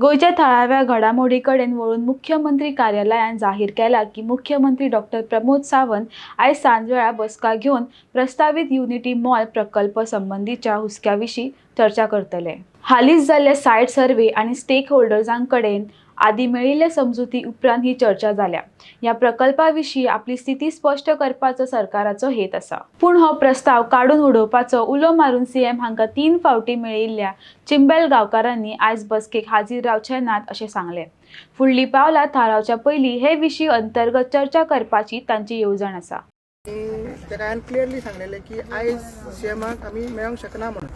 गोंयच्या थळाव्या घडामोडी कडेन वळून मुख्यमंत्री कार्यालयान जाहीर केला की मुख्यमंत्री डॉक्टर प्रमोद सावंत आयज सांजवेळा बसका घेवन प्रस्तावीत युनिटी मॉल प्रकल्प संबंदीच्या हुस्क्या विशीं चर्चा करतले. हालींच जाल्ले सायट सर्वे आनी स्टेक होल्डर्सां कडेन आदी मेळिल्ले समजुती उपरांत ही चर्चा जाल्या. ह्या प्रकल्पा विशीं आपली स्थिती स्पश्ट करपाचो सरकाराचो हेत आसा. पूण हो प्रस्ताव काडून उडोवपाचो उलो मारून सीएम हांकां तीन फावटी मेळिल्ल्या चिंबल गांवकारांनी आयज बसकेक हाजीर रावचे नात अशें सांगलें. फुडलीं पावलां थारावच्या पयलीं हे विशीं अंतर्गत चर्चा करपाची तांची येवजण आसा. आनी ताका हांवें क्लियरली सांगलेलें की आयज सीएमाक आमी मेळोंक शकना म्हणून,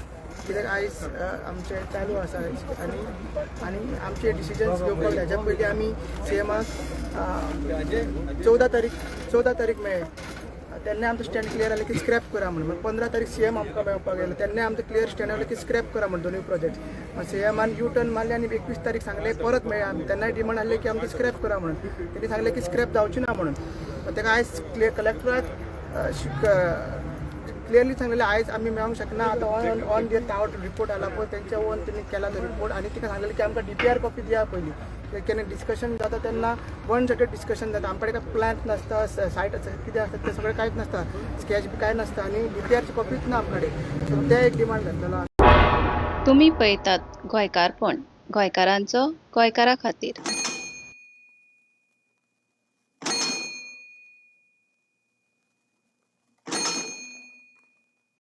कित्याक आयज आमचें चालू आसा आनी आमचे डिसिजन्स घेवपाक जाय. हाच्या पयलीं आमी सीएमाक 14 तारीख, 14 तारीख मेळ्ळे तेन्ना आमचो स्टँड क्लियर जालें की स्क्रॅप करा म्हणून. 15 तारीख सीएम आमकां मेळपाक गेलो तेन्ना आमचो क्लियर स्टँड जालें की स्क्रॅप करा म्हणून दोनूय प्रोजेक्ट. सीएमान यू टर्न मारले आनी 21 तारीख सांगलें, परत मेळ्ळे आमी, तेन्नाय डिमांड आहली की आमकां स्क्रॅप करा म्हणून. तेणी सांगलें की स्क्रॅप जावची ना म्हणून. ताका आयज क्लियर कलेक्टराक क्लियरली सांगलेलें, आयज आमी मेळोंक शकना. आतां ऑन there out report आला पळय, तेंच्या ओन तेणी केला तो रिपोर्ट आनी तिका सांगलेलें की आमकां डीपीआर कॉपी दिया पयलीं. केन्ना डिस्कशन जाता तेन्ना वन सायडेड डिस्कशन जाता. आमचे कडेन काय प्लॅन नासता, सायट कितें आसता तें सगळें कांयच नासता, स्कॅच बी कांय नासता आनी डीपीआरची कॉपीच ना आमचे कडेन. सो ते एक डिमांड घातलेलो. तुमी पळयतात गोंयकारपण, गोंयकारांचो गोंयकारा खातीर.